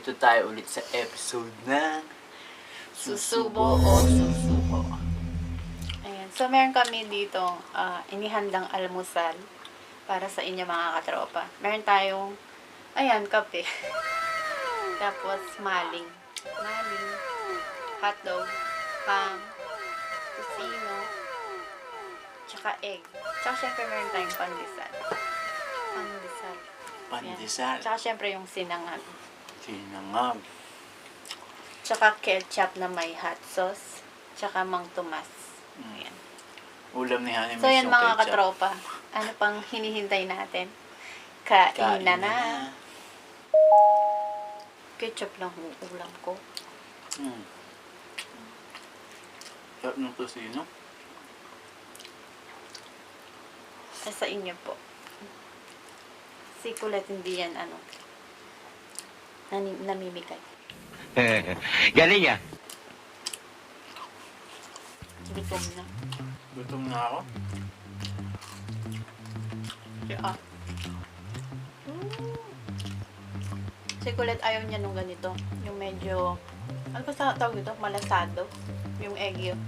Nandito tayo ulit sa episode ng Susubo o Susuko. Ayan. So, meron kami dito inihandang almusal para sa inyo, mga katropa. Meron tayong, ayan, kape. Tapos, maling. Maling, hotdog, ham, tocino, tsaka egg. Tsaka, syempre, meron tayong pandesal. Pandesal. Ayan. Pandesal. Tsaka, syempre, yung sinangag. Sinangag. Tsaka ketchup na may hot sauce. Tsaka Mang Tomas. Ayan. Ulam ni Honey So, Miss yan, yung mga ketchup. katropa. Ano pang hinihintay natin? Kain Kain na na. Ketchup lang yung ulam ko. Sarap ng tocino. Ay, sa inyo po. Si Kulet, hindi yan ano. Namimigay. Galing ah. Gutom na. Gutom na ako. Siya. Si Kulet, ayaw niya nung ganito. Yung medyo, ano ba sa tawag ito? Malasado. Yung egg yun.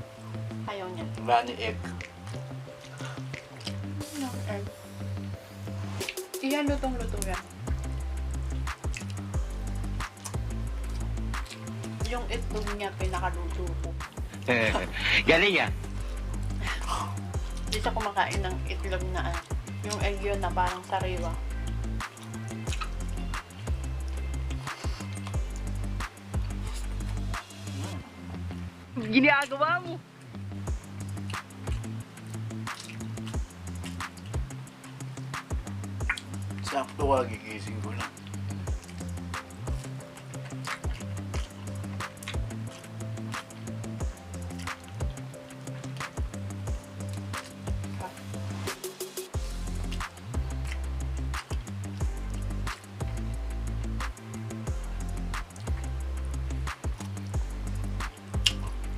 Ayaw niya. Runny egg. Yung egg. Iyan, lutong-luto yan. Yung itlog niya, pinakaluto ko. Galing ah. Hindi siya kumakain ng itlog na ano. Yung egg yun na parang sariwa. Ginagawa mo. Sakto ka, gigising ko lang.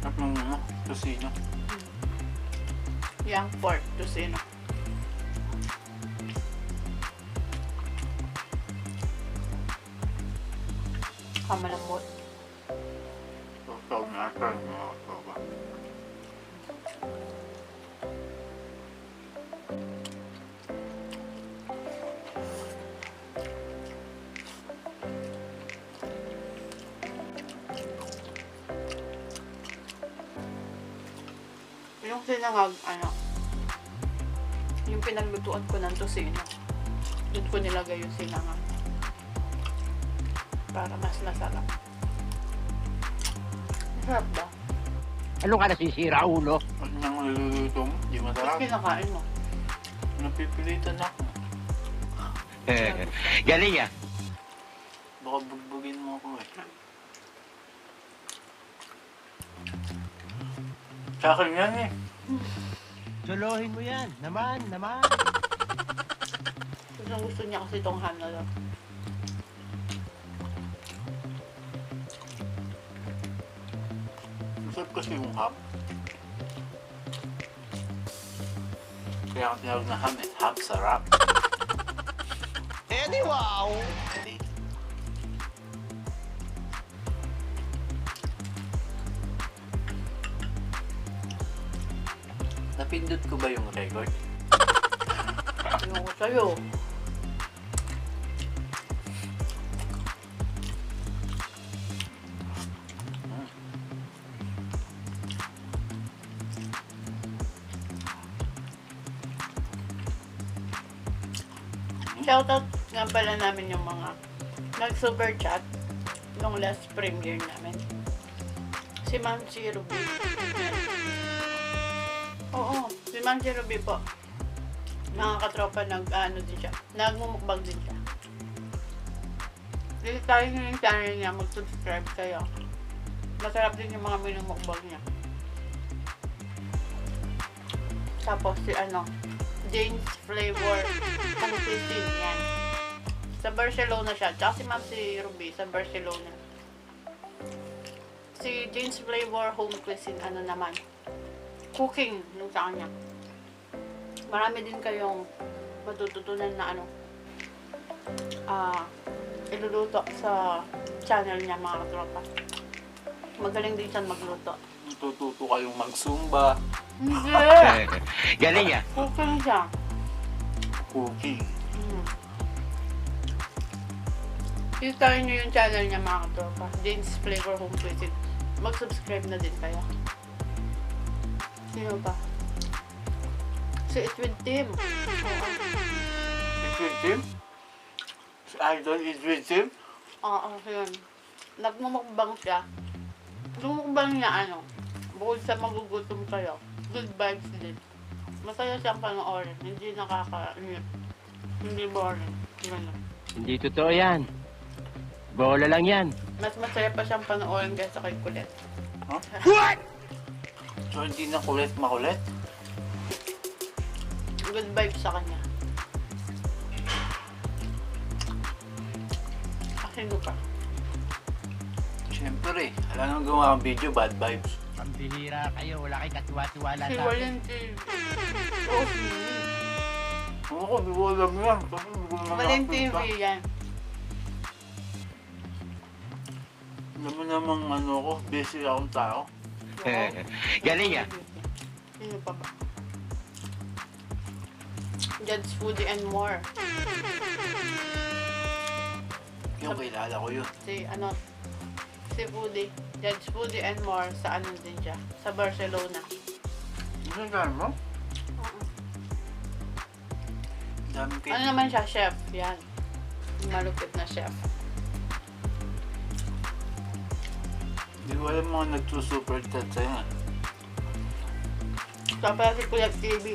Sarap ng ano, tocino. Yung pork, tocino. Kamalambot. Tawag na tayo, mga katropa. Yung sinangag, ano, yung pinaglutuan ko ng tocino. Doon ko nilagay yung sinangag. Para mas masarap. Masarap ba? Ano ka nasisira, ulo? Ano nang niluluto mo? Di Tapos masarap. kinakain mo. Napipilitan ako. Galing ah. Baka bugbugin mo ako eh. Sa akin yan eh. Solohin mo yan. Naman, naman. Gusto gusto niya kasi itong ham na to. Masarap kasi yung ham. Kaya ang tinawag na ham eh. Ham sarap. Anyhow. Napindot ko ba yung record? Ayoko sa'yo. Shoutout nga pala namin yung mga nag-super chat nung last premiere namin. Si Ma'am si Ruby. Oo, si Ma'am si Ruby po. Mga katropa, nag-ano din siya. Nagmumukbang din siya. Dito tayo yung channel niya, mag-subscribe kayo. Masarap din yung mga minumukbang niya. Tapos si ano, James Flavor Kung Cuisine, yan. Sa Barcelona siya. Tsaka si Ma'am si Ruby sa Barcelona. Si James Flavor Home Cuisine, ano naman, cooking nung sa kanya. Marami din kayong matututunan na ano, iluluto sa channel niya, mga katropa. Magaling din siya magluto. Natututo kayong mag-zumba, Hindi! Galing ah. Cooking siya. Cooking. Kita niyo yung channel niya, mga katropa. Jane's Flavor Home Cuisine. Mag-subscribe na din kayo. Sino pa? Si It With Tim. Oo. It's with Tim? Si Idol is with Tim? Oo, yun. Nagmumukbang siya. Mumukbang niya ano, bukod sa magugutom kayo, good vibes din. Masaya siyang panoorin. Hindi nakaka... Hindi boring. Ganun. Hindi totoo yan. Bola lang yan. Mas masaya pa siyang panoorin kaysa kay Colette. So hindi na kulit makulit? Good vibes sa kanya. Sino pa? Siyempre, alam nang gumawa ng video, bad vibes. Pambihira kayo. Wala kayong katiwa-tiwala Si sa akin. Valentin. Oo, si Ako, di ko alam yan. Kasi hindi ko naman Valentin nakakita. TV yan. Alam mo namang ano ko, busy akong tao. Oo. Galing ah. Sino pa ba? Judge Foodie and More. Yung kilala ko yun. Si ano, si Foodie. Judge Foodie and More sa ano din siya? Sa Barcelona. Ano yung mo? Oo. Ang daming Ano naman siya? Chef. Yan. Malupit na chef. Hindi ko alam mga nagsusuper chat sa'yo. Ah. Siya pala si Kuya TV.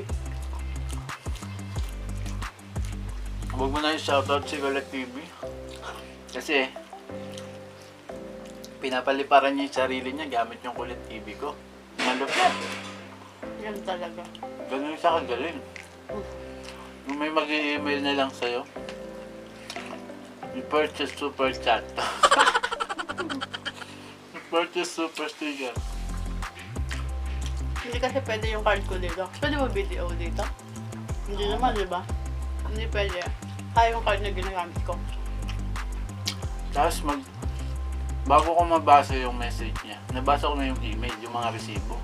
Huwag mo na yung shoutout si Kulit TV. Kasi, pinapaliparan niya yung sarili niya gamit yung Kulit TV ko. Malupit. Yan talaga. Ganun siya kagaling. Kung may mag email na lang sa'yo, you purchase super chat. You purchase super sticker. Hindi kasi pwede yung card ko dito. Pwede ba BDO dito? Hindi naman, di ba? Hindi pwede. Kaya yung card na ginagamit ko. Tapos bago ko mabasa yung message niya, nabasa ko na yung email, yung mga resibo.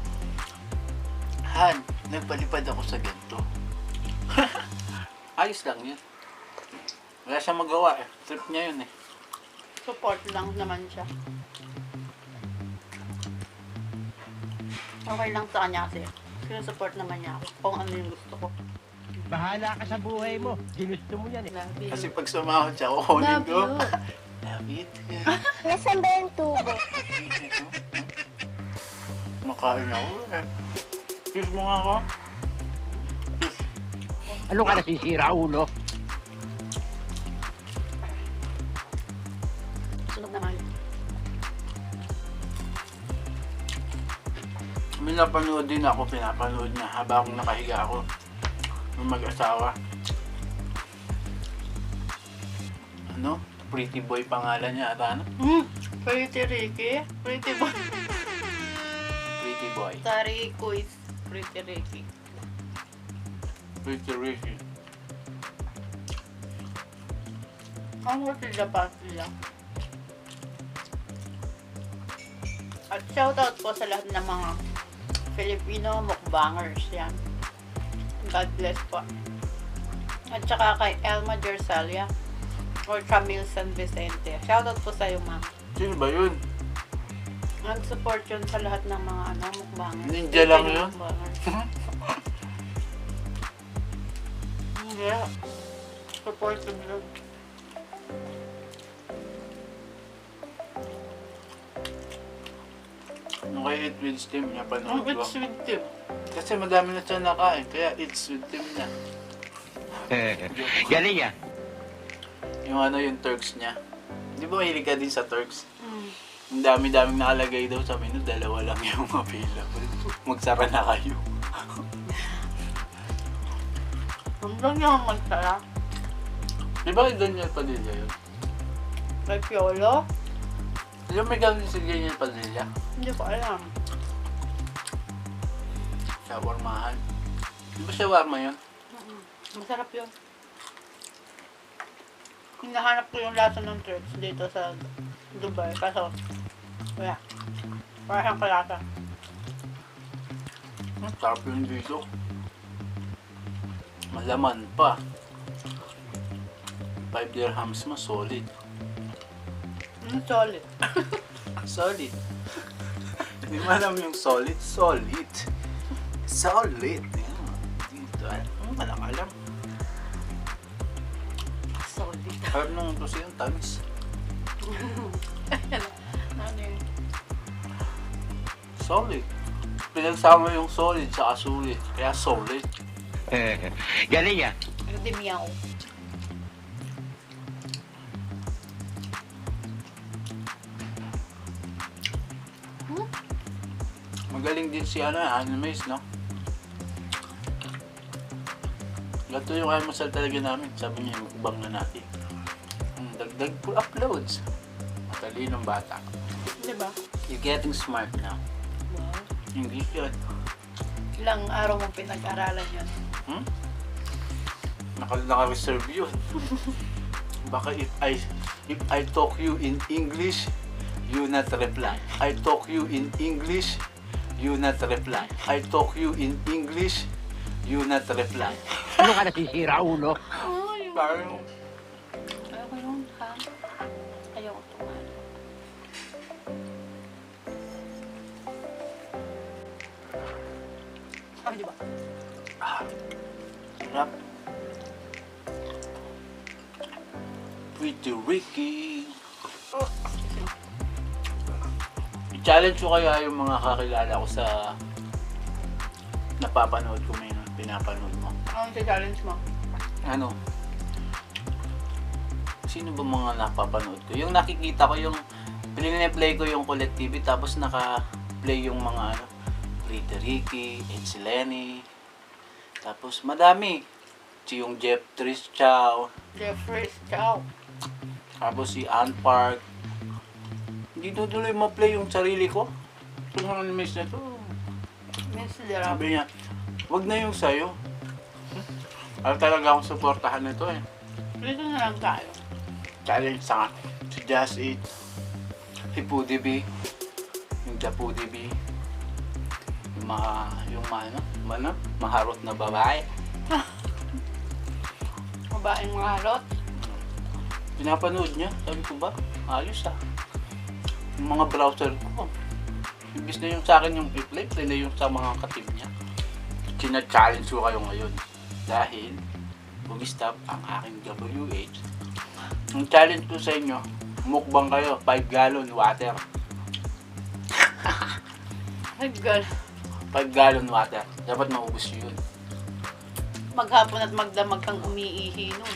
Han, nagpalipad ako sa ganito. Ayos lang yun. Wala siyang magawa eh. Trip niya yun eh. Support lang naman siya. Okay lang sa kanya kasi sinusupport naman niya ako kung ano yung gusto ko. Bahala ka sa buhay mo. Ginusto mo yan eh. Love you. Kasi pag sumahod siya, kukunin Love ko. you. Love you too. Nasaan ba yung tubo? Makain ako eh. Kiss mo nga ako. Kiss. Ano ka nasisira, ulo? Sunod naman. May napanood din ako, pinapanood niya habang nakahiga ako. Yung mag-asawa. Ano? Pretty Boy pangalan niya ata, ano? Pretty Ricky. Pretty boy. Pretty Boy. Tari ko is Pretty Ricky. Pretty Ricky. Ang sa Japan sila. At shoutout po sa lahat ng mga Filipino mukbangers. Yan. God bless po. At saka kay Elma Gersalia or Camille San Vicente. Shoutout po sa iyo, ma'am. Sino ba yun? Nag-support yun sa lahat ng mga ano, mukbangers. Ninja lang Filipino yun? mukbangers. Hindi. Supportive yun. Nung kay Eat With Steam, Ang napanood ko. it's with Tim. Kasi madami na siya nakain, kaya It's With Tim na. Galing ah. Yung ano, yung Turks niya. Di ba mahilig ka din sa Turks? Mm. Ang dami-daming nakalagay daw sa menu, dalawa lang yung available. Magsara na kayo. Hanggang yung magsara. Di ba kay Daniel Padilla yun? Kay Piolo? Di ba may ganun si Daniel Padilla? Hindi ko alam. Shawarmahan. Di ba shawarma yun? Masarap yun. Hinahanap ko yung lasa ng Turks dito sa Dubai. Kaso, wala. Wala siyang kalasa. Sarap yun dito. Malaman pa. 5 dirhams mo, solid. Solid. Solid. Hindi mo alam yung solid. Solid. Solid. Yan. Dito. Walang alam. Solid. Sarap nung ito siyang tamis. Ano yun? Solid. Pinagsama yung solid sa sulit. Kaya solid. Galing ah. Hindi meow. Magaling din si ano, animes, no? Ganito yung almusal talaga namin. Sabi niya, mukbang na natin. Ang dagdag po uploads. Matalinong bata. Di ba? You're getting smart now. Wow. English yun. Ilang araw mong pinag-aralan yun. Hmm? Naka-reserve yun. Baka if I talk you in English, you not reply. I talk you in English, you not reply. I talk you in English, you not reply. Ano ka nasisira, ulo? Ay, Parang ayoko yun, ha? Ayoko tumalo. Sabi, di ba? Sarap. Pretty Ricky. I-challenge ko kaya yung mga kakilala ko sa napapanood ko, may pinapanood mo. Anong challenge mo? Ano? Sino ba mga napapanood ko? Yung nakikita ko yung play ko yung Colette TV, tapos naka-play yung mga ano, Pretty Ricky, Ed Lenny. Tapos madami. Si yung Jeff Tris Chow, Jeffrey Chow. tapos si Ann Park. Hindi to tuloy ma-play yung sarili ko. Itong mga miss na to. Miss Lira. Sabi niya, wag na yung sayo. Ayaw talaga akong suportahan nito eh. Dito na lang tayo. Challenge sa si Just Eat, si Pudi B, yung The Pudi B, yung mga ano, ano, maharot na babae. Babaeng maharot. Pinapanood niya, sabi ko ba, ayos ah. Yung mga browser ko, imbis na yung sa akin yung i-play, play na yung sa mga ka-team niya. China-challenge ko kayo ngayon dahil bumistop ang aking WH. Ang challenge ko sa inyo, mukbang kayo, 5 gallon water. Ay, girl. 5 gallon water. Dapat maubos nyo yun. Maghapon at magdamag kang umiihi nun.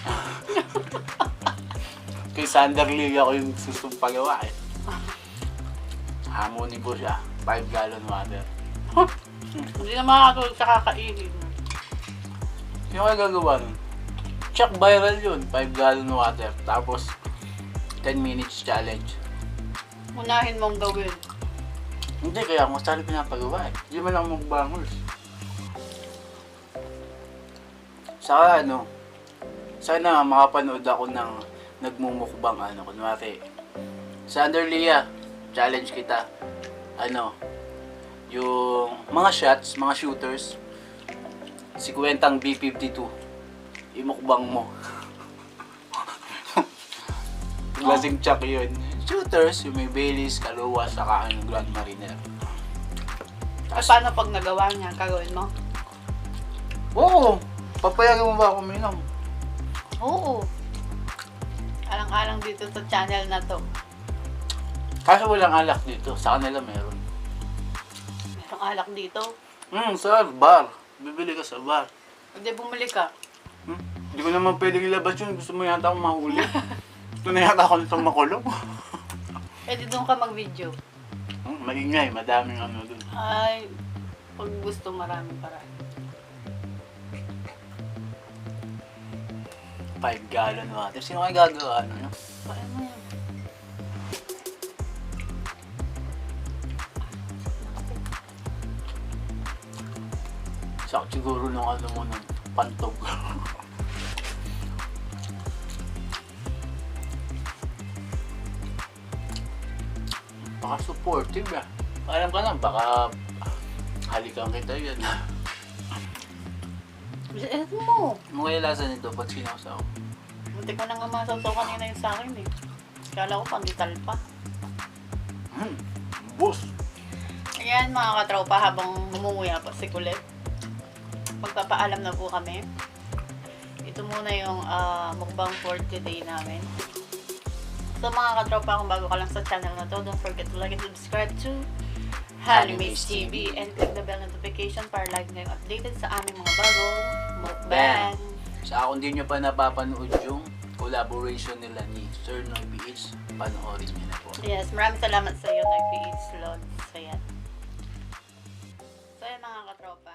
Kay Sander Lee ako yung susumpagawa eh. Hamunin ko siya. 5 gallon water. Hindi na makakatulog sa kakaihi nun. Sino kaya gagawa nun? Check viral yun. 5 gallon water. Tapos, 10 minutes challenge. Unahin mong gawin. Hindi, kaya ako sana pinapagawa eh. Hindi man lang magbangos. Saka ano, sana makapanood ako ng nagmumukbang ano, kunwari, Sander Lia, challenge kita. Ano, yung mga shots, mga shooters, si Kwentang B52, imukbang mo. Lasing check yun. Shooters, yung may Baileys, Kaluwa, saka yung Grand Mariner. At paano pag nagawa niya, gagawin mo? Oo! Papayagan mo ba ako uminom? Oo. Alang-alang dito sa channel na to. Kaso walang alak dito. Sa kanila meron. Merong alak dito. Sa bar. Bibili ka sa bar. Hindi, bumili ka. Hmm? Hindi ko naman pwedeng ilabas yun. Gusto mo yata akong mahuli. Gusto na yata ako nitong makulong. Pwede doon ka mag-video. Maingay. Madaming ano dun. Ay, pag gusto maraming paraan. 5 gallon water. Sino kaya gagawa ano? No? Kaya mo yan. Sakit siguro nung ano mo nun. Pantog. Baka supportive ah. Alam ka na, baka halikan kita yan. Eh, mo. Ano kaya lasa nito? Ba't sinausaw? Muntik ko na nga masawsaw kanina yung sa akin eh. Kala ko pandital pa. Boss! Ayan mga katropa, habang humunguya pa si Kulit, magpapaalam na po kami. Ito muna yung mukbang for today namin. So mga katropa, kung bago ka lang sa channel na to, don't forget to like and subscribe to Hanimes TV and click the bell notification para lagi kayong updated sa aming mga bagong mukbang. Sa kung di nyo pa napapanood yung collaboration nila ni Sir Noy PH, panoorin nyo na po. Yes, maraming salamat sa iyo, Noy PH Lods. Ayan. So ayan mga katropa.